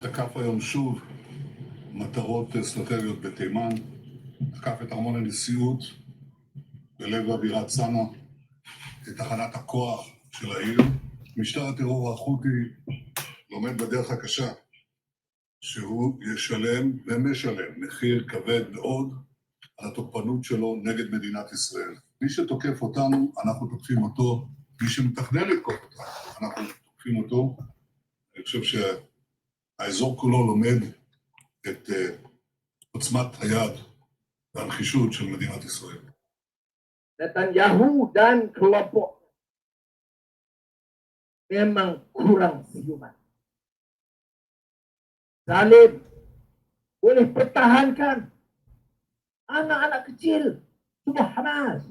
תקף היום שוב מטרות אסטרטגיות בתימן, תקף את ארמון הנשיאות בלב הבירה צנעא, את תחנת הכוח של העיר. משטר הטרור החותי לומד בדרך הקשה שהוא ישלם ומשלם מחיר כבד מאוד על התוקפנות שלו נגד מדינת ישראל. מי שתוקף אותנו, אנחנו תוקפים אותו. מי שמתכנן לתקוף אותנו, אנחנו תוקפים אותו. אני חושב שהאזור כולו לומד את אה, עוצמת היד והנחישות של מדינת ישראל. Netanyahu dan kelompok memang kurang siuman. Zalim. Boleh pertahankan anak-anak kecil, semua Hamas.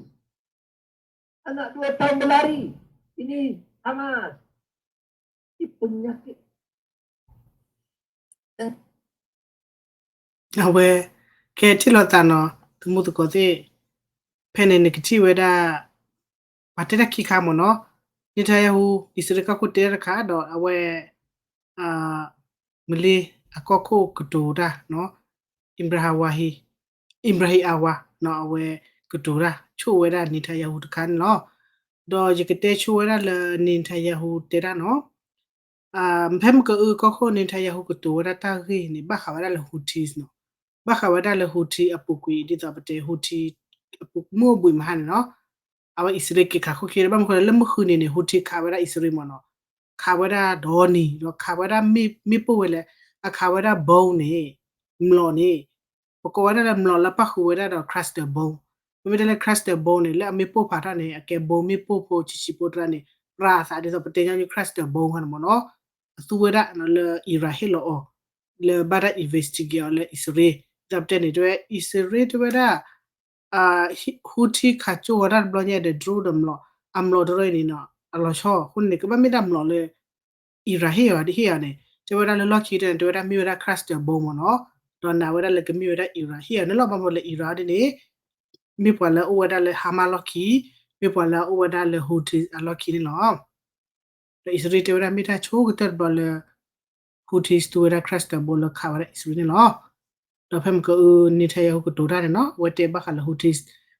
Anak dua tahun berlari, ini Hamas. Ini penyakit. အဝဲ ကဲထံၣ်လိာ်သးနီၤ သမူသကိးသ့ၣ် ဖဲန့ၣ်နကထံၣ်ဝဲဒၣ် ပှၤတဲတၢ်ခံခါမ့ၢ်နီၤ Netanyahu အံၣ်စရ့လးကီၢ်ခိၣ်တဲတၢ်တခါ ဒီးအဝဲ မလ့ၢ်အကီၢ်ခိၣ်ကတိၤတၢ်နီၤ Ibrahim Awad, Ibrahim Awad နီၤ အဝဲကတိၤတၢ် ဆိၣ်ဝဲဒၣ် Netanyahu တခါန့ၣ်လီၤ. ဒီးယကတဲဆိဝဲဒၣ်လၢ Netanyahu တဲတၢ်နီၤ ဖဲမ့ၢ်ကအုကီၢ်ခိၣ် Netanyahu ကတိၤဝဲဒၣ်တၢ်ဂ့ၢ်န့ၣ် ဘၣ်ဃးဝဲဒၣ်လၢ Houthis နီၤ ဘၣ်ဃးဝဲဒၣ်လၢ Houthi အပူၤကွံာ် ဒ်သိးပတဲ Houthi အပူၤမုၢ်အိၣ်ဘှံးမဟါန့ၣ်နီၤ အဝဲအံၣ်စရ့လးက့ၤခးခိၣ်ခံ ဘၣ်မနုၤဃိလဲၣ် လၢမုၢ်ဃုနံၤန့ၣ် Houthi ခးဝဲဒၣ်အံၣ်စရ့လးမ့ၢ်နီၤ ခးဝဲဒၣ်ဒီနံၤ ဒီးခးဝဲဒၣ်မ့ၣ်ပိၢ်ဝဲလဲၣ် အခးဝဲဒၣ် bomb န့ၣ် မျိာ်န့ၣ် ပကိးဝဲဒၣ်လၢမျိာ်လၢပၣ်ဃုာ်ဝဲဒၣ်ဒီး cluster bomb မ့မ့ၢ်တဲလၢ cluster bomb န့ၣ် လၢအမ့ၣ်ပိၢ်ဖးထီၣ်န့ၣ် အကဲ bomb မ့ၣ်ပိၢ်ဖိဆံးဆံးဖိတရၣ်န့ၣ် ပြးသးဒ်သိးပတဲညီနုၢ် cluster bomb ဃီန့ၣ်မ့ၢ်နီၤ အသူဝဲဒၣ်လၢ Iran ဟ့ၣ်လီၤအီၤ လၢဘၣ်တၢ် investigate အီၤလၢအံၣ်စရ့လး ဒ်သိးပတဲန့ၣ် တဲဝဲအံၣ်စရ့လးတဲဝဲဒၣ် Houthi ခးကၠိဝဲဒၣ်တဘျီညါဒီး drone ဒီးမျိာ် အမျိာ်တရၢအံၤန့ၣ်နီၤ အလီၤဆီ အဃိန့ၣ် ကဘၣ်မ့ၢ်ဒၣ်မျိာ်လၢ Iran ဟ့ၣ်အီၤဒ်ဟ့ၣ်အီၤန့ၣ် တဲဝဲဒၣ်လၢလီၢ်ခံတၢ်န့ၣ် တဲဝဲဒၣ်မ့ၢ်ဝဲဒၣ် cluster bomb မ့ၢ်နီၤ ဒီးနာ်ဝဲဒၣ်လၢကမ့ၢ်ဝဲဒၣ် Iran ဟ့ၣ်အီၤန့ၣ်လီၤ ဘၣ်မနုၤလၢ Iran ဒ်န့ၣ် မ့ၢ်ပှၤလၢအအိၣ်ဝဲဒၣ်လၢ Hamas လီၢ်ခံ မ့ၢ်ပှၤလၢအအိၣ်ဝဲဒၣ်လၢ Houthi အလီၢ်ခံန့ၣ်လီၤ ဒီးအံၣ်စရ့လးတဲဝဲဒၣ်မ့ၢ်တၢ်ဆိကတၢၢ်တဘျီလၢ Houthis သူဝဲဒၣ် cluster bomb လၢခးဝဲဒၣ်အံၣ်စရ့လးန့ၣ်လီၤ ဒီးဖဲမ့ၢ်ကအု Netanyahu ကတိၤတၢ်န့ၣ်နီၤ အဝဲတဲဘၣ်ဃးလၢ Houthis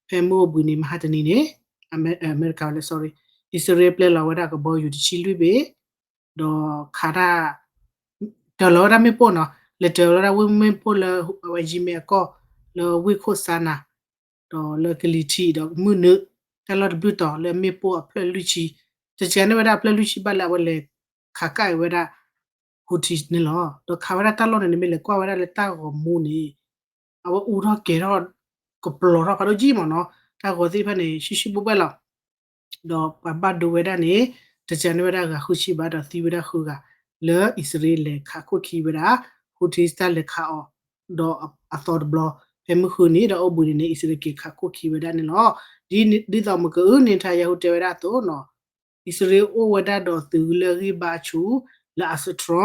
ဖဲမုၢ်အိၣ်ဘှံးနံၤမဟါတနံၤန့ၣ် အမဲရကၤဝဲလၢ sorry အံၣ်စရ့လးပျဲလီၤဝဲဒၣ်ကဘီယူၤတဆံလွံၢ်ဘ့ၣ် ဒီးခးတၢ် တၢၤလီၤဝဲဒၣ်မ့ၣ်ပိၢ်နီၤ လဲၤတၢၤလီၤဝဲဒၣ်ဝ့ၢ်မ့ၣ်ပိၢ်လၢအဝဲ Jenin အကီၢ် လၢဝ့ၢ်ခိၣ်စါနၤ ဒီးလၢကလံၤထံးဒီးမုၢ်နုာ် တၢ်လီၢ်တဘျုးတီၤလၢမ့ၣ်ပိၢ်အဖျၢၣ်လွံၢ်ဆံ တကးန့ၢ်ဝဲဒၣ်အဖျၢၣ်လွံၢ်ဆံဘၣ်လၢအဝဲလဲၤခးကၣ်အံၤဝဲဒၣ် Houthis န့ၣ်လီၤ ဒီးခးဝဲဒၣ်တၢ်လီၢ်န့ၣ် နမ့ၢ်လဲၤကွၢ်ဝဲဒၣ်လၢတၢ်ဂီၤမူန့ၣ် အဝဲအူထီၣ်ကဲၤထီၣ် ကပျီၤထီၣ်ဖးဒိၣ်ကံမ့ၢ်နီၤ တၢ်ဂီၤသ့ၣ်တဖၣ်န့ၣ် ဆှံဆှံဘှဲဘှဲလီၤ ဒီးပှၤဘၣ်ဒိဝဲဒၣ်န့ၣ် တကးန့ၢ်ဝဲဒၣ်ဂၤဃုဆံဘၣ်ဒီးသံဝဲဒၣ်ဃုဂၤ လၢအံၣ်စရ့လးလဲၤခးခိၣ်ခံဝဲဒၣ် Houthis တၢ်လဲၤခးအီၤ ဒီးအသီတဘျီ ဖဲမုၢ်ဃုနံၤ ဒီးအိၣ်ဘှံးနံၤန့ၣ် အံၣ်စရ့လးက့ၤခးခိၣ်ခံဝဲဒၣ်န့ၣ်လီၤ. ဒ်သိးမ့ၢ်ကအု Netanyahu တဲဝဲဒၣ်အသိးနီၤ အံၣ်စရ့လးအိၣ်ဝဲဒၣ်ဒီးသုးလၢအဂံၢ်ဘါဆူၣ် လၢအစထြီ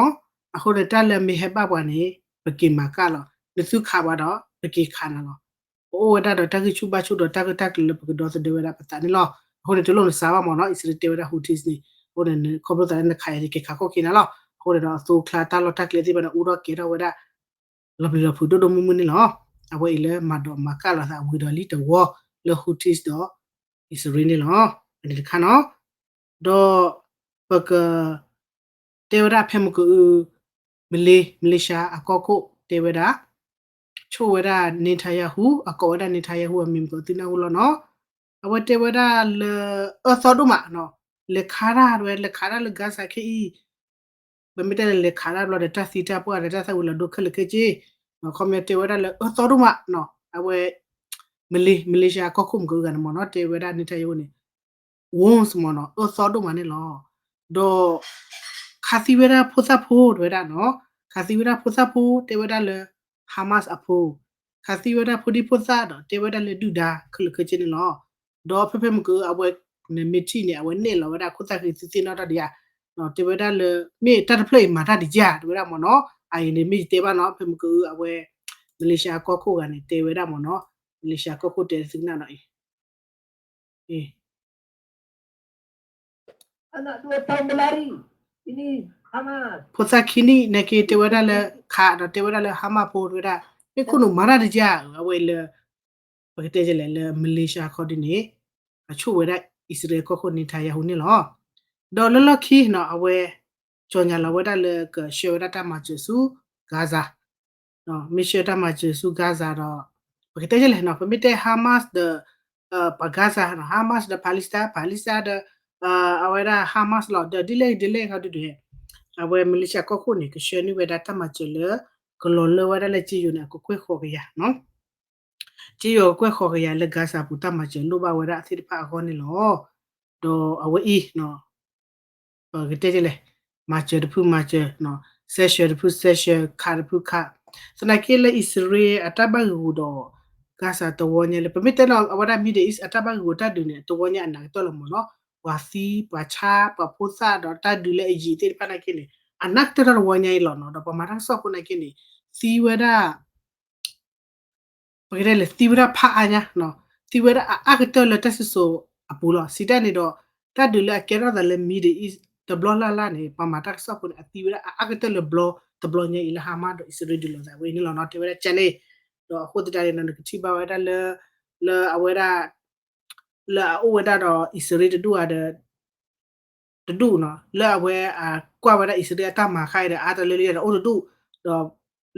အဃိန့ၣ် တၢ်လၢမ့ၢ်ဟဲဘၣ်ပှၤန့ၣ် ပက့ၤမၤကၣ်လီၤ. နသုခးပှၤဒီး ပက့ၤခးနၤလီၤ. ပအိၣ်ဝဲဒၣ်ဒီးတၢ်ဂံၢ်ဆူၣ်ဘါဆူၣ်ဒီးတၢ်ဂ့ၢ်တၢ်ကျိၤလၢပကဒီသဒၢဝဲဒၣ်ပသးန့ၣ်လီၤ. အဃိန့ၣ် တလိၣ်နစါဘၣ်မ့ၢ်နီၤ အံၣ်စရ့လးတဲဝဲဒၣ် Houthis န့ၣ် အဃိန့ၣ် ခီဖျိသးလၢနခးယၤန့ၣ် က့ၤခးခိၣ်က့ၤနၤလီၤ. အဃိန့ၣ်ဒီးအသိကျါတၢ်လီၢ်တၢ်ကျဲသ့ၣ်တဖၣ်န့ၣ် အူထီၣ်ကဲၤထီၣ်ဝဲဒၣ် လီၤပျံၤလီၤဖုးဒိၣ်ဒိၣ်မုၢ်မုၢ်န့ၣ်လီၤ. အဝဲအံၤလၢမၤဒိးမၤကၣ်လိာ်သးဝံၤဒီးလံတဝီလၢ Houthis ဒီး အံၣ်စရ့လးန့ၣ်လီၤ. အန့ၣ်တခါနီၤ ဒီး ပက တဲဝဲဒၣ်ဖဲမုၢ်ကအု မလ့ မလ့ၡါအကီၢ်ခိၣ်တဲဝဲဒၣ် ဆိၣ်ဝဲဒၣ် Netanyahu အကိးဝဲဒၣ် Netanyahu အမံၤမုၢ်ကအု သုနၢ်ဟူလီၤနီၤ. အဝဲတဲဝဲဒၣ်လၢ အၢသီဒိၣ်မးနီၤ လဲၤခးတၢ်ဝဲ လဲၤခးတၢ်လၢ Gaza ခဲအံၤ ပမ့ၢ်တဲလဲၤခးတၢ်ဘျီဒီး တၢ်သံတၢ်ပှၢ်ဒီးတၢ်သၣ်ဝံၤလီၤဒိခဲလၢာ်ခဲဆ့ ခီပညီတဲဝဲဒၣ်လၢအၢသီဒိၣ်မးနီၤ အဝဲ မလ့ မလ့ၡါအကီၢ်ခိၣ်မုၢ်ကအုဂၤန့ၣ်မ့ၢ်နီၤ တဲဝဲဒၣ် Netanyahu န့ၣ် warns မ့ၢ်နီၤ အၢသီဒိၣ်မးန့ၣ်လီၤ. ဒီး ခးသံဝဲဒၣ်ဖိသၣ်ဖိတဲဝဲဒၣ်နီၤ ခးသံဝဲဒၣ်ဖိသၣ်ဖိတဲဝဲဒၣ်လၢ Hamas အဖိ ခးသံဝဲဒၣ်ဖိဒံဖိသၣ်ဒီး တဲဝဲဒၣ်လၢဒုၣ်ဒါခဲလၢာ်ခဲဆ့န့ၣ်လီၤ. ဒီးဖဲဖဲမုၢ်ကအု အဝဲ နမ့ၢ်ထံၣ်န့ၣ် အဝဲနဲၣ်လီၤဝဲဒၣ်ခိၣ်သၣ်ဃံးသုသ့ၣ်နီၣ်တၢ်ဒံးဧါ တဲဝဲဒၣ်လၢ မ့ၢ်တၢ်တဖျၢၣ်အံၤမၤတၢ်ဒံးဧါ တဲဝဲဒၣ်မ့ၢ်နီၤ အအံၤန့ၣ်မ့ၢ်ယတဲဘၣ်နီၤ ဖဲမုၢ်ကအု အဝဲ မလ့ၡါအကီၢ်ခိၣ်ဂၤန့ၣ် တဲဝဲဒၣ်မ့ၢ်နီၤ မလ့ၡါကီၢ်ခိၣ်တဲသုကနၣ်နီၤအံၤ Anak dua tahun berlari. Ini ဖိသၣ်ခံနံၣ်နာ်က့ တဲဝဲဒၣ်လၢခးဒီး တဲဝဲဒၣ်လၢ Hamas ဖိတဝဲဒၣ် မ့ၢ်ခိၣ်နူာ်မၤတၢ်တယၢ် အဝဲလၢ ပကတဲလဲၣ်လၢ Malaysia ခီဒ်န့ၣ် အဆိၣ်ဝဲဒၣ်အံၣ်စရ့လးကီၢ်ခိၣ် Netanyahu န့ၣ်လီၤ. ဒီးလၢလီၢ်ခံနီၤ အဝဲ ကၠီၣ်ညါလီၤဝဲဒၣ်လၢကဆှၢဝဲဒၣ်တၢ်မၤစၢၤဆူ Gaza မ့ၢ်ဆှၢတၢ်မၤစၢၤဆူ Gaza ဒီး ပကတဲလဲၣ်နီၤ ပမ့ၢ်တဲ Hamas ဒီး ပှၤ Gaza နီၤ Hamas ဒီး Palestine Palestine ဒီး အဝဲဒၣ် Hamas လီၤ ဒီးဒ်လဲၣ်ဒ်လဲၣ်ခီဒုးဒုး အဝဲ Malaysia ကီၢ်ခိၣ်န့ၣ် ကဆှၢန့ၢ်ဝဲဒၣ်တၢ်မၤစၢၤလၢ ကလီၤလၢဝဲဒၣ်လၢစ့ယိၤန့ၣ် အကကွဲၢ်ဃိးကယၤနီၤ စ့ယိၤကကွဲၢ်ဃိးကယၤလၢ Gaza ပူၤတၢ်မၤစၢၤလိၣ်ဘၣ်ဝဲဒၣ်အသ့ၣ်တဖၣ်အဂီၢ်န့ၣ်လီၤ. ဒီးအဝဲအံၤ ပကတဲလဲၣ် မၤစၢၤတဖုမၤစၢၤ စဲးဆှၢတဖုစဲးဆှၢ ခးတဖုခး သနာ်က့လၢအံၣ်စရ့လးအတၢ်ဘၣ်ဂ့ၢ်ဂီၤဒီး Gaza တဝီညါလၢ ပမ့ၢ်တဲနီၤ အဝဲဒၣ် Middle East အတၢ်ဘၣ်ဂ့ၢ်ဂီၤတၢ်ဒုးန့ၣ် တဝီညါအနးကတၢၢ်လီၤမ့ၢ်နီၤ ပှၤသံ ပှၤဆါ ပှၤဖိသၣ်ဒီးတၢ်ဒုးလၢ Egypt သ့ၣ်တဖၣ်နာ်က့န့ၣ် အနးကတၢၢ်တၢ်တဝီညါအံၤလီၤနီၤ ဒီးပှၤမၤတၢ်ကစီၣ်ဖိနာ်က့န့ၣ် သံဝဲဒၣ် ပကတဲလဲၣ် သံဝဲဒၣ်ဖးအါညါ သံဝဲဒၣ်အအါကတၢၢ်လၢတၢ်စံၣ်စိၤအပူၤလီၤ. စံးတၢ်န့ၣ်ဒီး တၢ်ဒုးလၢအကဲထီၣ်သးလၢ Middle East တဘျီလၢ်လၢ်န့ၣ် ပှၤမၤတၢ်ကစီၣ်ဖိန့ၣ် အသံဝဲဒၣ်အအါကတၢၢ်လၢဘျီတဘျီညါအံၤလၢ Hamas ဒီးအံၣ်စရ့လးဒုးလိာ်သးဝဲအံၤန့ၣ်လီၤနီၤ တဲဝဲဒၣ်ကန့ၣ် ဒီးအဃိသတးန့ၣ်ဒီး နကထံၣ်ဘၣ်ဝဲဒၣ်လၢ လၢအဝဲဒၣ် လၢအအိၣ်ဝဲဒၣ်ဒီးအံၣ်စရ့လးတဒူၣ်ဧါဒီး တဒူၣ်နီၤ လၢအဝဲအကွၢ်ဝဲဒၣ်အံၣ်စရ့လးအတၢ်မၤခါအံၤဒီး အါတလၢလံဒီးအိၣ်တဒူၣ် ဒီ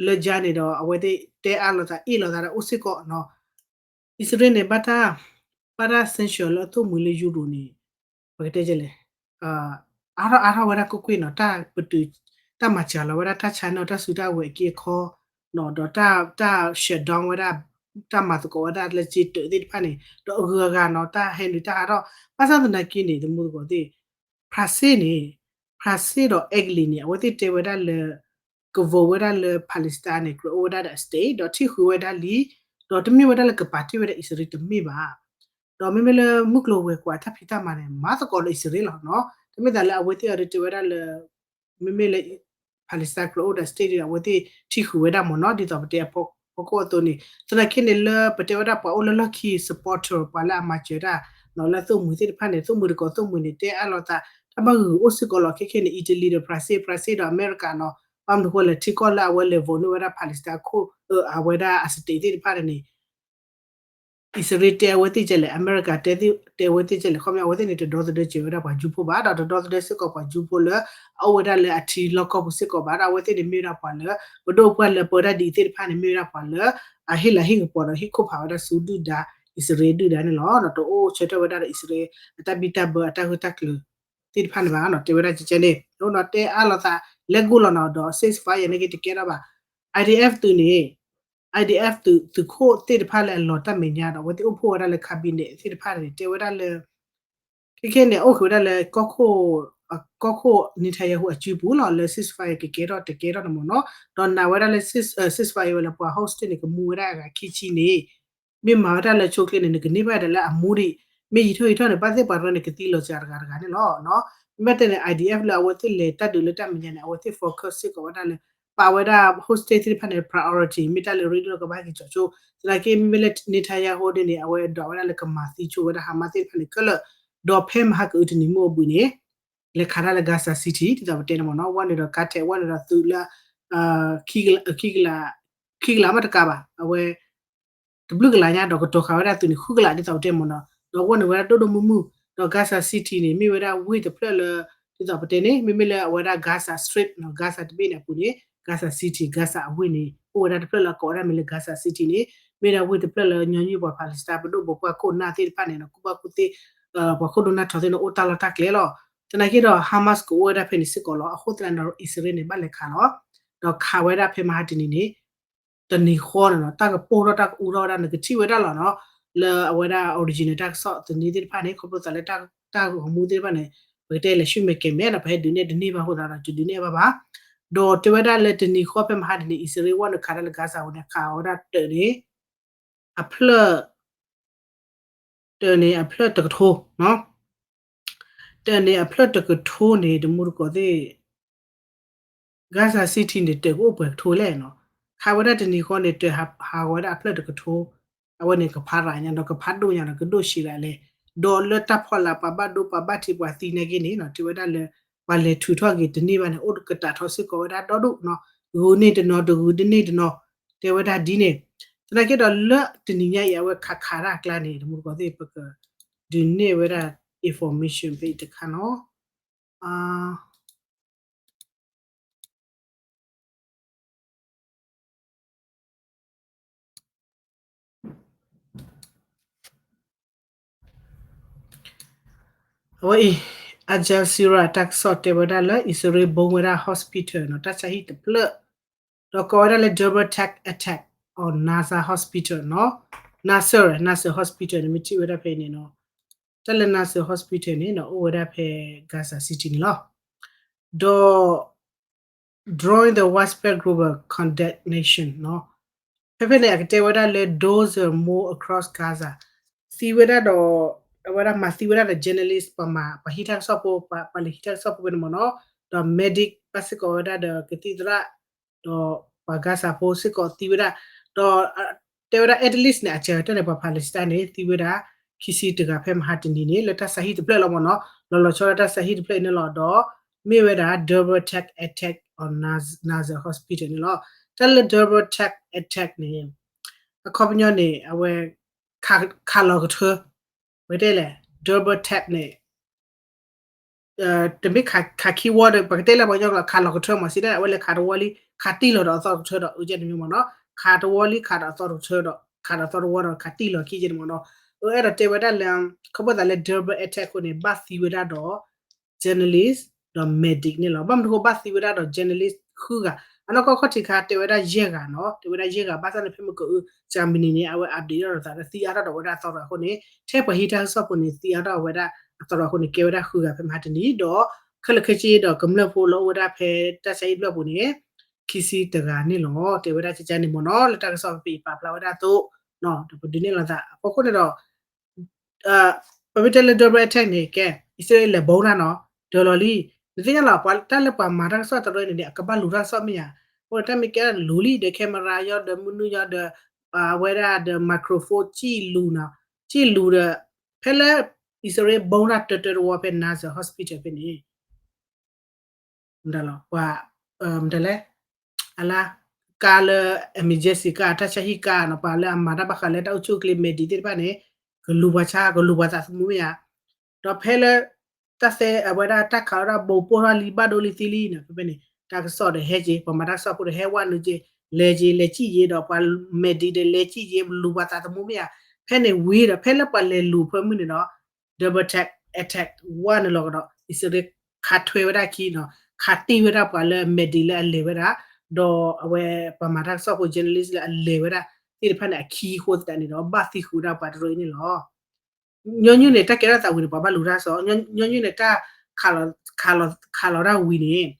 းလၢယါန့ၣ်ဒီး အဝဲသ့ၣ်တဲအါလိာ်သးအ့ၣ်လိာ်သးဒီးအိၣ်စ့ၢ်ကီးနီၤ အံၣ်စရ့လးန့ၣ် ဘၣ်တၢ် ဘၣ်တၢ် sanction လၢအသိၣ်မှံၤလၢ Europe န့ၣ် ပကတဲလဲၣ် အါထီၣ်အါထီၣ်ဝဲဒၣ်ကွ့ၢ်ကွ့ၢ်နီၤ တၢ်ပတုာ် တၢ်မၤစၢၤလီၤဝဲဒၣ်တၢ် China တၢ်စုတၢ်ဝဲၤအက့အခီ ဒီးတၢ် တၢ် shutdown ဝဲဒၣ် တၢ်မၤသကိးဝဲဒၣ်လၢစ့တၢးသ့ၣ်တဖၣ်န့ၣ် ဒီးအဂုၤအဂၤနီၤ တၢ်ဟဲနုာ်တၢ်ဟးထီၣ် ဘၣ်ဆၣ်သနာ်က့န့ၣ် တမူသကိးသ့ၣ် France န့ၣ် France ဒီး Italy န့ၣ် အဝဲသ့ၣ်တဲဝဲဒၣ်လၢ ကvoteဝဲဒၣ်လၢ Palestine န့ၣ် ကြၢးအိၣ်ဝဲဒၣ်ဒီး state ဒီးထံၣ်ဃုာ်ဝဲဒၣ်လံ ဒီးတမ့ၢ်ဝဲဒၣ်လၢကပာ်တ့ၢ်ဝဲဒၣ်အံၣ်စရ့လးတမ့ၢ်ဘၣ် ဒီးမ့မ့ၢ်လၢမုၢ်ကျိၤဝဲၤကွာ်တၢ်ဖံးတၢ်မၤန့ၣ် မၤသကိးဒီးအံၣ်စရ့လးလီၤနီၤ တမ့ၢ်သးလၢအဝဲသ့ၣ်အံၤဒီးတဲဝဲဒၣ်လၢ မ့မ့ၢ်လၢ Palestine ကြၢးအိၣ်ဒီး state ဒီး အဝဲသ့ၣ်ထံၣ်ဃုာ်ဝဲဒၣ်မ့ၢ်နီၤ ဒ်သိးပတဲအဖီခိၣ်အသိးန့ၣ် သနာ်က့န့ၣ်လၢပတဲဝဲဒၣ်ပှၤအိၣ်လၢလီၢ်ခံ supporter ပှၤလၢအမၤစၢၤတၢ် လၢသိၣ်မှံၤသ့ၣ်တဖၣ်န့ၣ် သိၣ်မှံၤတကိးသိၣ်မှံၤန့ၣ် တဲအါလိာ်သး တၢ်ဘၣ်ဂုာ်အိၣ်စ့ၢ်ကီးလီၤ ခဲခဲန့ၣ် Italy ဒီး France France ဒီး အမဲရကၤနီၤ ဘၣ်မနုၤဃိလဲၣ် ထံကီၢ်လၢအဝဲလဲၤvoteန့ၢ်ဝဲဒၣ် Palestine အခိၣ် အဝဲဒၣ်အ state သ့ၣ်တဖၣ်န့ၣ် အံၣ်စရ့လးတဲအဝဲသ့ၣ်ကဲလဲၣ် အမဲရကၤ တဲအဝဲသ့ၣ်ကဲလဲၣ် ခီပညီ အဝဲသ့ၣ်န့ၣ် တဒီသဒၢစၢၤဝဲဒၣ်ပှၤကၠူဖိဘၣ် ဒီးတဒီသဒၢစ့ၢ်ကီးပှၤကၠူဖိလၢ အအိၣ်ဝဲဒၣ်လၢအထံလီၢ်ကီၢ်ပူၤစ့ၢ်ကီးဘၣ် ဒီးအဝဲသ့ၣ်န့ၣ်မ့ၢ်ဝဲဒၣ်ပှၤလၢ ပဒိၣ်ပှၢ်လၢပၢတၢ်ဒ်အံၤသ့ၣ်တဖၣ်န့ၣ် မ့ၢ်ဝဲဒၣ်ပှၤလၢ အဟ့ၣ်လၤဟ့ၣ်ကပီၤဒီးဟ့ၣ်ခိၣ်ဖးဝဲဒၣ်ဆူဒုၣ်ဒါ အံၣ်စရ့လးဒုၣ်ဒါန့ၣ်လီၤ. ဒီးတအိၣ်ဆၢထၢၣ်ဝဲဒၣ်ဒီးအံၣ်စရ့လး အတၢ်ဘံၣ်တၢ်ဘၢအတၢ်ဂၢၢ်တၢ်ကျၢၤသ့ၣ်တဖၣ်န့ၣ်ဘၣ်နီၤ တဲဝဲဒၣ်ကဲကဲန့ၣ် ဒီးတဲအါလိာ်သး လဲၤကိၢ်လီၤနီၤ ဒီး ceasefire န့ၣ်က့တကဲထီၣ်ဘၣ် IDF သုးန့ၣ် IDF သုး သုးခိၣ်သ့ၣ်တဖၣ်လၢအလီၤတၢ်မဲာ်ညါဒီး အဝဲသ့ၣ်အိၣ်ဖှိၣ်ဝဲဒၣ်လၢ cabinet သ့ၣ်တဖၣ်န့ၣ် တဲဝဲဒၣ်လၢ ခဲခဲန့ၣ် အိၣ်ဃုာ်ဝဲဒၣ်လၢ ကီၢ်ခိၣ် Netanyahu အစုပူၤလီၤ လၢ ceasefire ကကဲထီၣ်တကဲထီၣ်န့ၣ်မ့ၢ်နီၤ ဒီးနာ်ဝဲဒၣ်လၢ cease- အ ceasefire ဝဲလၢပှၤ hostage န့ၣ် ကမူဝဲဒၣ်အဂၤခံဆံန့ၣ် မ့ၢ်မၤဝဲဒၣ်လၢဆိကျ့န့ၣ် နကန့ၢ်ဘၣ်ဒၣ်လၢအမူဒံး မ့ၢ်ယံာ်ထီၣ်ယံာ်ထီၣ်န့ၣ် ဘၣ်သ့ၣ်ပှၤတရၢန့ၣ် ကသံလီၤစှၤတဂၤတဂၤန့ၣ်လီၤ. မ့မ့ၢ်တဲန့ၣ် IDF လၢအဝဲသ့ၣ်လဲၤတၢ်ဒုးလၢတၢ်မဲာ်ညါန့ၣ် အဝဲသ့ၣ် focus စ့ၢ်ကီးဝဲဒၣ်လၢ ပာ်ဝဲဒၣ် hostage သ့ၣ်တဖၣ်န့ၣ် priority မ့ၢ်တၢ်လၢ ရ့ဒိၣ်ကဘၣ်က့ၤကၠီဆိ သနာ်က့မ့မ့ၢ်လၢ Netanyahu ဒ်န့ၣ် အဝဲဒိးဝဲဒၣ်လၢကမၤသံဆိဝဲဒၣ် Hamas သ့ၣ်တဖၣ်န့ၣ်ခဲလၢာ် ဒီးဖဲမဟါကအုတနံၤမုၢ်အဘှံးန့ၣ် လဲၤခးတၢ်လၢ Gaza City ဒ်သိးပတဲန့ၣ်မ့ၢ်နီၤ ဝဲန့ၣ်ဒီး ကါထဲး ဝဲန့ၣ်ဒီးသုးလၢ ခံကလး ခံကလးမ့ၢ်တကးဘၣ် အဝဲ တဘျုးကလးညါဒီးကတီၤဃာ်ဝဲဒၣ်သုးန့ၣ် ဃုကလးဒ်သိးပတဲမ့ၢ်နီၤ ဒီးဝဲန့ၣ်ဝဲဒၣ်ဒိၣ်ဒိၣ်မုၢ်မုၢ် ဒီး Gaza City န့ၣ် မ့ၢ်ဝဲဒၣ်ဝ့ၢ်တဖျၢၣ်လၢ ဒ်သိးပတဲန့ၣ် မ့မ့ၢ်လၢအဝဲဒၣ် Gaza Strip နီၤ Gaza တဘ့ၣ်န့ၣ်အပူၤန့ၣ် Gaza City Gaza အဝ့ၢ်န့ၣ် အိၣ်ဝဲဒၣ်တဖျၢၣ်လၢအကိးဝဲဒၣ်မ့ၢ်လၢ Gaza City န့ၣ် မ့ၢ်ဒၣ်ဝ့ၢ်တဖျၢၣ်လၢညီနုၢ်ပှၤ Palestine ပဒိၣ်ပပှၢ်ခိၣ်နၢ်သ့ၣ်တဖၣ်န့ၣ်နီၤ ကူၣ်ဘၣ်ကူၣ်သ့ ပှၤခိၣ်ဒိၣ်နၢ်ထီသ့ၣ်န့ၣ် အိၣ်တၢ်လီၢ်တၢ်ကျဲလီၤ. သနာ်က့ဒီး Hamas ကအိၣ်ဝဲဒၣ်ဖဲန့ၣ်စ့ၢ်ကီးလီၤ. အဃိသတးန့ၣ်ဒီး အံၣ်စရ့လးန့ၣ် ဘၣ်လဲၤခးလီၤ. ဒီးခးဝဲဒၣ်ဖဲမဟါတနံၤန့ၣ် တနံၤဃီန့ၣ်နီၤ တၢ်ကပိၢ်ထီၣ်တၢ်ကအိၣ်ထီၣ်ဝဲဒၣ် နကထံၣ်ဝဲဒၣ်လီၤနီၤ လၢအဝဲဒၣ် original တၢ်ကစီၣ်သန့သ့ၣ်တဖၣ်န့ၣ် ခီဖျိသးလၢတၢ်ဂီၤမူသ့ၣ်တဖၣ်န့ၣ် ပကတဲလဲၤဆူမဲာ်ကဲၤမဲာ်နီၤ ပဟဲဒုးနဲၣ်တန့ၢ်ဘၣ်အဃိသတးဒီး တဒုးနဲၣ်ဘၣ်ဘၣ်. ဒီးတဲဝဲဒၣ်လၢတနံၤဃီဖဲမဟါတနံၤန့ၣ် အံၣ်စရ့လးဝဲန့ၣ်ခးတၢ်လၢ Gaza ဝဲန့ၣ် ခးဝဲဒၣ်တၢးန့ၣ် အဖျၢၣ် တၢးန့ၣ်အဖျၢၣ်တကထိနီၤ တၢးန့ၣ်အဖျၢၣ်တကထိန့ၣ် တမူတကိးသ့ၣ် Gaza City န့ၣ် တၢးကအိၣ်ပှဲၤကထိလဲၣ်နီၤ. ခးဝဲဒၣ်တနံၤဃီန့ၣ် တၢးဟးဂီၤဝဲဒၣ်အဖျၢၣ်တကထိ, အဝဲန့ၣ်ကဖးရၤညါဒီးကဖးဒိၣ်ညါဒီးကဒိၣ်ဆံးရၤလဲၣ်. ဒီးလၢတၢ်ဖီလာ်ပှၤဘၣ်ဒိပှၤဘၣ်ထံးပှၤသံနာ်က့န့ၣ်နီၤ တဲဝဲဒၣ်လၢ ပှၤလဲၤထုးထီၣ်က့ၤတန့ၢ်ဘၣ်န့ၣ် အိၣ်ကတးထီၣ်စ့ၢ်ကီးဝဲဒၣ်ဒီဒူၣ်နီၤ, ဂုာ်န့ၢ်တနီၤ တဂုာ်တန့ၢ်တနီၤ, တဲဝဲဒၣ်ဒ်န့ၣ်. သနာ်က့ဒီးလၢတနံၤညါအံၤ အဝဲခးခးတၢ်အကျါန့ၣ် တမူတကိးသ့ၣ် ပကဒုးနဲၣ်ဝဲဒၣ် information ဖဲအံၤတခါနီၤ. အဝဲအံၤ Al Jazeera တၢ်ကစီၣ်တဲဝဲဒၣ်လၢ အံၣ်စရ့လး bomb ဝဲဒၣ် hospital နီၤ, တၢ်ဆါဟံၣ်တဖျၢၣ်, ဒီးကိးဝဲဒၣ်လၢ double attack attack on Nasser hospital နီၤ, Nasser Nasser hospital န့ၣ် မ့ၢ်ထံၣ်ဝဲဒၣ်ဖဲအံၤန့ၣ်နီၤ, တၢ်လၢ Nasser hospital န့ၣ်နီၤ အိၣ်ဝဲဒၣ်ဖဲ Gaza City န့ၣ်လီၤ. ဒီး drawing the widespread global condemnation နီၤ, ဖဲဖဲန့ၣ် အကတဲဝဲဒၣ်လၢ dozen more across Gaza သံဝဲဒၣ်ဒီး အဝဲဒၣ်မၤသံဝဲဒၣ်ဒီး journalist ပှၤမၤ ပှၤဟံးတၢ်ကစီၣ်ဖိ ပှၤလဲၤဟံးတၢ်ကစီၣ်ဖိဖဲန့ၣ်မ့ၢ်နီၤ, ဒီး medic ဘၣ်စ့ၢ်ကီးဝဲဒၣ်ဒီးကသံၣ်သရၣ်, ဒီးပှၤ Gaza ဖိစ့ၢ်ကီးသံဝဲဒၣ်, ဒီးတဲဝဲဒၣ် at least န့ၣ် အစှၤကတၢၢ်န့ၣ် ပှၤ Palestine န့ၣ် သံဝဲဒၣ် ခံဆံတဂၤဖဲမဟါတနံၤန့ၣ် လၢတၢ်ဆါဟံၣ်တဖျၢၣ်လီၤမ့ၢ်နီၤ, လီၤလီၤဆီဒၣ်တၢ်ဆါဟံၣ်တဖျၢၣ်အံၤန့ၣ်လီၤ. ဒီးမ့ၢ်ဝဲဒၣ် double attack attack on Nasser hospital န့ၣ်လီၤ. တၢ်လၢ double attack attack န့ၣ် အခီပညီန့ၣ် အဝဲ ခးလီၤကထၢ, ပကတဲလဲၣ် double attack န့ၣ် တမ့ၢ်ခးခံဝီဒီး ပကတဲလၢပှၤကညီကျိာ် ခးလီၤကထၢမ့ၢ် စံးဒၣ် အဝဲလဲၤခးတဝီလံ ခးတံၢ်လီၤဒီးအသီတကထၢဒီး အကဲန့ၣ်မ့ၢ်နီၤ, ခးတဝီလံ ခးဒီးအသီတကထၢဒီး ခးဒီးအသီတဝီဒီး ခးတံၢ်လီၤခံကဲန့ၣ်မ့ၢ်နီၤ. အအဲၣ်ဒိးတဲဝဲဒၣ်လၢ ခီဖျိသးလၢ double attack အဃိန့ၣ် ဘၣ်သံဝဲဒၣ်ဒီး journalist ဒီး medic န့ၣ်လီၤ. ဘၣ်မနုၤအဃိဘၣ်သံဝဲဒၣ်ဒီး journalist ဃုဂၤ, အနီၢ်ကီၢ်ခီၣ်ထံးခါတဲဝဲဒၣ်ယဲၢ်ဂၤနီၤ, တဲဝဲဒၣ်ယဲၢ်ဂၤ ဘၣ်ဆၣ်န့ၣ် ဖဲမုၢ်ကၢအု Germany န့ၣ် အဝဲ update ထီၣ်ဒီးသးဒီးသံအါထီၣ်ဒီးဝဲဒၣ်အသီတဂၤအဃိန့ၣ် ထဲပှၤဟံးတၢ်ကစီၣ်ဖိန့ၣ် သံအါထီၣ်ဝဲဒၣ်အသီတဂၤအဃိန့ၣ် ကဲဝဲဒၣ်ဃုဂၤဖဲမဟါတနံၤဒီး ခဲလၢာ်ခဲဆ့ဒီးကမျၢၢ်ဖိလၢအိၣ်ဝဲဒၣ်ဖဲတၢ်ဆါဟံၣ်တဖျၢၣ်အပူၤန့ၣ် ခံဆံတဂၤန့ၣ်လီၤ. တဲဝဲဒၣ်ကကန့ၣ်မ့ၢ်နီၤ လၢတၢ်ကစီၣ်ဖဲအံၤပာ်ဖျါဝဲဒၣ်အသိး ဒီးပဒုးနဲၣ်လိာ်သးအဖီခိၣ်န့ၣ်ဒီး ပမ့ၢ်တဲလၢ double attack န့ၣ် ကဲ အံၣ်စရ့လးလဲၤ bomb တၢ်နီၤ တၢၤလီၤလံ. နသ့ၣ်ညါလီၤ ပှၤတၢ်လၢပှၤမၤတၢ်ကစီၣ်တရၢန့ၣ်န့ၣ် အကဘၣ်လူၤတၢ်ကစီၣ်မ့ၢ်ဧါ. အဃိန့ၣ်တၢ်မ့ၢ်ကဲလူၤလံဒီး camera ယီၤဒီး မနုၤယီၤဒီး အဝဲဒၣ်ဒီး microphone စံၣ်လူၤနီၤ စံၣ်လူၤဒီး ဖဲလၢ အံၣ်စရ့လး bomb တၢ်တၢတဝီဖဲ Nasser hospital ဖဲန့ၣ် မတၤလီၤ ပှၤ မတၤလဲၣ် အလါ ကါလၢ emergency ကါ တၢ်ဆါဟံၣ်ကါနီၤ ပှၤလၢအမၤတၢ်ဘၣ်ဃးလၢတၢ်အိၣ်ဆူၣ်အိၣ်ချ့ medic သ့ၣ်တဖၣ်န့ၣ် ကလူၤပှၤဆါ ကလူၤပှၤသးသမူမ့ၢ်ဧါ. ဒီးဖဲလၢ တၢ်သဲအဝဲဒၣ်တၢ်ခးဝဲဒၣ် bomb ပိၢ်ထီၣ်လံ ဘၣ်ဒိလံသံလံနီၤ ဖဲဖဲန့ၣ် တၢ်ကစီၣ်ဒီးဟဲက့ၤ ပှၤမၤတၢ်ကစီၣ်ဖိဒီးဟဲဝဲနုာ်က့ၤ လဲၤက့ၤ လဲၤစံၣ်က့ၤဒီးပှၤ medic ဒီးလဲၤစံၣ်က့ၤ လူၤပှၤသးသမူမ့ၢ်ဧါ. ဖဲန့ၣ်ဝံၤဒီး ဖဲလၢပှၤလဲၤလူၤဖၢမုၢ်န့ၣ်ဒီး double attack attack ဝဲနုာ်လီၤကဒီး အံၣ်စရ့လး ခးထွဲဝဲဒၣ်ခံနီၤ ခးတံၢ်ဝဲဒၣ်ပှၤလၢ medic လၢအလဲၤဝဲဒၣ် ဒီးအဝဲပှၤမၤတၢ်ကစီၣ်ဖိ journalist လၢအလဲၤဝဲဒၣ်သ့ၣ်တဖၣ်န့ၣ် အခံအဃိသတးန့ၣ်ဒီး ဘၣ်သံဃုာ်ဝဲဒၣ်ပှၤတရၢအံၤန့ၣ်လီၤ. ညီနုၢ်န့ၣ် တၢ်ကဲထီၣ်သးဝံၤန့ၣ် ပှၤဘၣ်လူၤတၢ်ကစီၣ် ညီနုၢ်န့ၣ် တၢ်ခးလီၤ ခးလီၤတၢ်ဝံၤန့ၣ်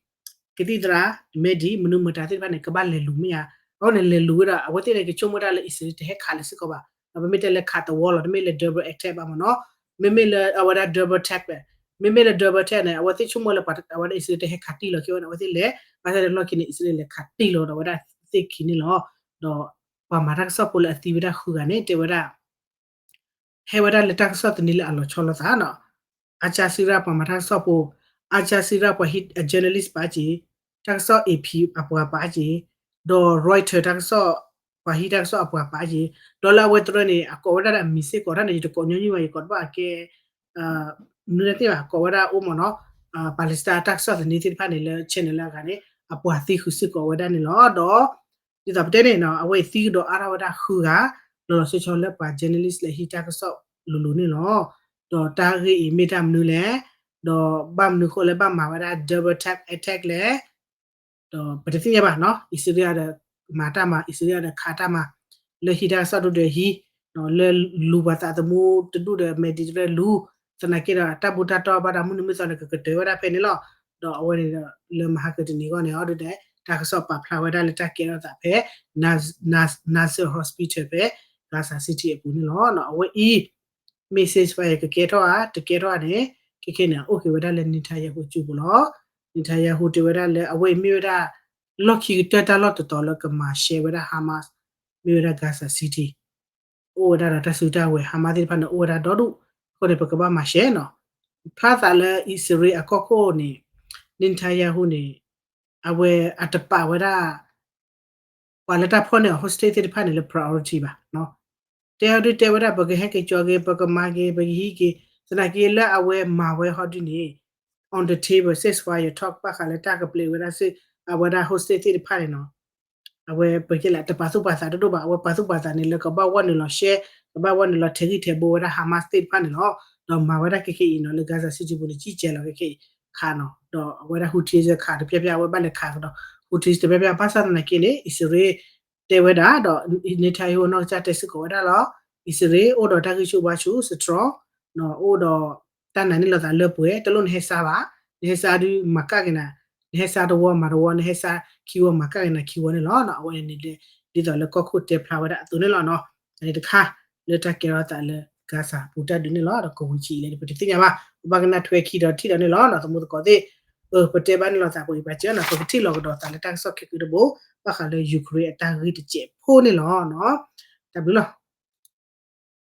ကသံၣ်သရၣ် medic မနုၤမတၤသ့ၣ်တဖၣ်န့ၣ် ကဘၣ်လဲၤလူၤမ့ၢ်ဧါ. အဃိန့ၣ် လဲၤလူၤဝဲဒီး အဝဲသ့ၣ်န့ၣ် ကဆိကမိၣ်ဒၣ်လၢအံၣ်စရ့လးတဟဲခးလၢၤစ့ၢ်ကီးဘၣ်. ပမ့ၢ်တဲလၢခးတဝီလီၤ တမ့ၢ်လၢ double attack ဘၣ်မ့ၢ်နီၤ မ့မ့ၢ်လၢအဝဲဒၣ် double attack ဘၣ် မ့မ့ၢ်လၢ double attack န့ၣ် အဝဲသ့ၣ်ဆိကမိၣ်လၢပှၤ အဝဲဒၣ်အံၣ်စရ့လးတဟဲခးတံၢ်လီၤက့ၤဝဲန့ၣ် အဝဲသ့ၣ်လဲၤ ဘၣ်ဆၣ်ဒီးလီၢ်ခံန့ၣ် အံၣ်စရ့လးလဲၤခးတံၢ်လီၤဒီးဝဲဒၣ်သ့ၣ်ခံန့ၣ်လီၤ. ဒီးပှၤမၤတၢ်ကစီၣ်ဖိလၢအသံဝဲဒၣ်ဃုဂၤန့ၣ် တဲဝဲဒၣ် ဟဲဝဲဒၣ်လၢတၢ်ကစီၣ်သန့လၢအလီၤဆီလိာ်သးနီၤ. Al Jazeera ပှၤမၤတၢ်ကစီၣ်ဖိ Al Jazeera ပှၤဟံး journalist ပာ်က့ၤ တၢ်ကစီၣ် AP အပှၤပာ်က့ၤ ဒီး Reuters တၢ်ကစီၣ် ပှၤဟံးတၢ်ကစီၣ်အပှၤပာ်က့ၤ ဒီးလၢအဝဲတရၢန့ၣ် အကိးဝဲဒၣ်ဒီးအမံၤစ့ၢ်ကီး တၢ်န့ၣ် ယတကိးညီနုၢ်ဘၣ် ယကိးတဘၣ်အကဲ မနုၤတသ့ၣ်ဘၣ် ကိးဝဲဒၣ်အိၣ်မ့ၢ်နီၤ Palestine တၢ်ကစီၣ်သန့သ့ၣ်တဖၣ်န့ၣ် လၢ channel လၢအဂၤန့ၣ် အပှၤသံဃုာ်စ့ၢ်ကီးဝဲဒၣ်န့ၣ်လီၤ. ဒီး ဒ်သိးပတဲန့ၣ်နီၤ အဝဲအံၤသံကဒီးအါထီၣ်ဝဲဒၣ်ဃုဂၤ လီၤလီၤဆီဆီလၢပှၤ journalist လၢဟံးတၢ်ကစီၣ်လိၤလိၤန့ၣ်လီၤ. ဒီးတၢ်ဂ့ၢ်အံၤမ့ၢ်တၢ်မနုၤလဲၣ်, ဒီးဘၣ်မနုၤဃိလၢဘၣ်မၤဝဲဒၣ် double attack attack လဲၣ်, ဒီးပတသ့ၣ်ညါဘၣ်နီၤ အံၣ်စရ့လးဒီး မၤတၢ်မၤ အံၣ်စရ့လးဒီးခးတၢ်မၤ လၢဟံးတၢ်ကစီၣ်ဒိၣ်ဒီးဟံး, လၢလူၤပှၤသးသမူတဒူၣ်ဒီး medic တရၢလူၤ, သနာ်က့ဒီးတၢ်ဘူၣ်တၢ်တီဘၣ်ဒီးမုၢ်နံၤမုၢ်သီန့ၣ် ကကတၢၢ်ဝဲဒၣ်ဖဲန့ၣ်လီၤ. ဒီးအဝဲန့ၣ်ဒီး လၢမဟါကတနံၤအဂီၢ်န့ၣ် အီၤဒုးဒီး တၢ်ကစီၣ်ပာ်ဖျါဝဲဒၣ်လၢတၢ်ကဲထီၣ်သးဖဲ Nasser Hospital ဖဲ Gaza City အပူၤန့ၣ်လီၤ. အဝဲအံၤ message ဖဲအံၤ ကကဲထီၣ်ဧါ တကဲထီၣ်ဧါန့ၣ် ခဲခဲန့ၣ် အိၣ်က့ၤဝဲဒၣ်လၢ Netanyahu အစုပူၤလီၤ. Netanyahu တဲဝဲဒၣ်လၢ အဝဲအံၤမ့ၢ်ဝဲဒၣ် လီၢ်ခံကတၢၢ်တၢ်လီၢ်တတီၤလၢကမၤရှဲဝဲဒၣ် Hamas မ့ၢ်ဝဲဒၣ် Gaza City အိၣ်ဝဲဒၣ်ဒီးတၢ်စုတၢ်ဝဲၤ Hamas သ့ၣ်တဖၣ်န့ၣ် အိၣ်ဝဲဒၣ်ဒီဒူၣ်အဃိန့ၣ် ပကဘၣ်မၤရှဲနီၤ. ဖျါသးလၢအံၣ်စရ့လးအကီၢ်ခိၣ်န့ၣ် Netanyahu န့ၣ် အဝဲအတပာ်ဝဲဒၣ် ပှၤလၢတၢ်ဖီၣ်န့ၢ်အီၤ hostage သ့ၣ်တဖၣ်န့ၣ်လၢ priority ဘၣ်. တဲအီၤဒုးတဲဝဲဒၣ် ပကဟဲက့ၤကၠီၤက့ၤ ပကမၤက့ၤ ပကဟံးက့ၤ သနာ်က့လၢအဝဲမၤဝဲဟီဒုန့ၣ် on the table ceasefire talk ဘၣ်ဃးလၢတၢ်ကပျဲဝဲဒၣ် အဝဲဒၣ် hostage သ့ၣ်တဖၣ်န့ၣ်နီၤ အဝဲပကဲလၢတပာ်သူၣ်ပာ်သးတဒိၣ်ဘၣ်. အဝဲပာ်သူၣ်ပာ်သးန့ၣ်လၢကဘၣ်ဝဲနုာ်လီၤရှဲ ကဘၣ်ဝဲနုာ်လီၤထဲးဂံၢ်ထဲးဘိဝဲဒၣ် Hamas သ့ၣ်တဖၣ်န့ၣ်လီၤ. ဒီးမၤဝဲဒၣ်ခဲခဲအံၤနီၤ လၢ Gaza City ပူၤန့ၣ် ကံၣ်ကဲလီၤခဲခဲအံၤခါနီၤ ဒီးအဝဲဒၣ် Houthis ခးတပျၢ်ပျၢ် အဝဲဘၣ်လဲၤခးကဒီး Houthis တပျၢ်ပျၢ် ဘၣ်ဆၣ်သနာ်က့န့ၣ် အံၣ်စရ့လး တဲဝဲဒၣ်ဒီး Netanyahu နီၢ်ကစၢ်တဲစ့ၢ်ကီးဝဲဒၣ်လီၤ. အံၣ်စရ့လးအိၣ်ဒီးတၢ်ဂံၢ်ဆူၣ်ဘါဆူၣ် strong အိၣ်ဒီးတၢ်နာ်န့ၢ်လိာ်သးလၢပှဲၤ တလိၣ်နဟဲစါဘၣ်. နဟဲစါဒုးမၤကၣ်က့ၤနၤ နဟဲစါတဝီမၤတဝီ နဟဲစါခံဝီမၤကၣ်က့ၤနၤခံဝီန့ၣ်လီၤ. အဝဲန့ၣ်ဒ်သိးလၢကီၢ်ခိၣ်တဲဖျါဝဲဒၣ်အသိးန့ၣ်လီၤနီၤ. အန့ၣ်တခါ လၢတၢ်ကဲထီၣ်သးလၢ Gaza ပူၤတၢ်ဒုးန့ၣ်လီၤ. ဒီးကဝံၤဆံးအံၤလဲၣ် ပတသ့ၣ်ညါဘၣ် ပဘၣ်ကနၣ်ထွဲခံဒီးထံၣ်ဒီးန့ၣ်လီၤ. ဒီးသမူသကိးသ့ၣ် ပတဲဘၣ်န့ၣ်လီၤသးပှဲၤအံၤ ပစၢၤနီၤ ပကထံၣ်လီၤကဒီးသးလၢတၢ်ကစီၣ်ခဲကတဘိ ဘၣ်ဃးလၢ Ukraine အတၢ်ဂ့ၢ်တစဲးဖိန့ၣ်လီၤ. တၢ်ဘျုးလီၤ.